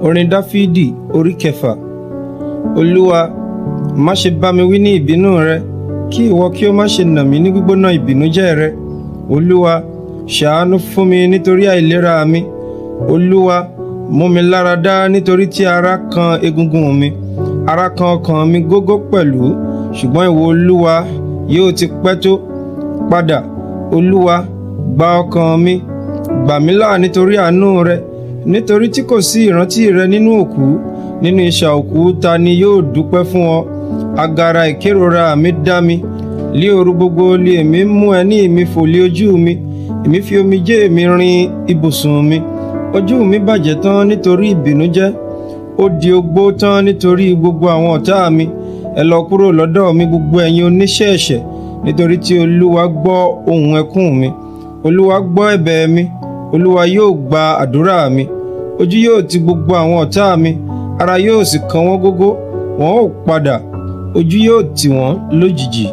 Orin Dáfídì orí 6. Olúwa, má ṣe bá mi wí ní ìbínú rẹ, kí ìwọ kí ó má ṣe nà mí ní gbígbóná ìbìnújẹ́ rẹ. Olúwa, ṣàánú fún mi nítorí àìlera mi. Olúwa, mú mi lára dá nítorí tí ara kan egungun mi, ara kan ọkàn mi gógó pẹ̀lú. Ṣùgbọ́n ìwọ Olúwa yóò ti pẹ́ tó. Padà, Olúwa, gba ọkàn mi, gbà mí là nítorí àánú rẹ. Nítorí tí kò sí ìrántí rẹ nínú òkú, nínú isà òkú ta ni yóò dúpẹ́ fún ọ? Agara ìkérora mi dá mi. Lí òru gbogbo li èmi mú ẹní mi fò lé ojú mi. Èmi fi omijé mi rin ibùsùn mi. Ojú mi bàjẹ́ tán nítorí ìbìnújẹ́. Ó di ogbó tán nítorí gbogbo àwọn ọ̀tá mi. Ẹ lọ kúrò lọ́dọ̀ mi gbogbo ẹ̀yin oníṣẹ́ ẹ̀ṣẹ̀, nítorí tí Olúwa gbọ́ ohùn ẹkún mi. Olúwa gbọ́ ẹ̀bẹ̀ mi. Olúwa yóò gba àdúrà mi. Ojú yóò ti gbogbo àwọn ọ̀tá mi, ara yóò sì kan wọ́n gógó, wọn ó padà, ojú yóò tì wọ́n lójijì.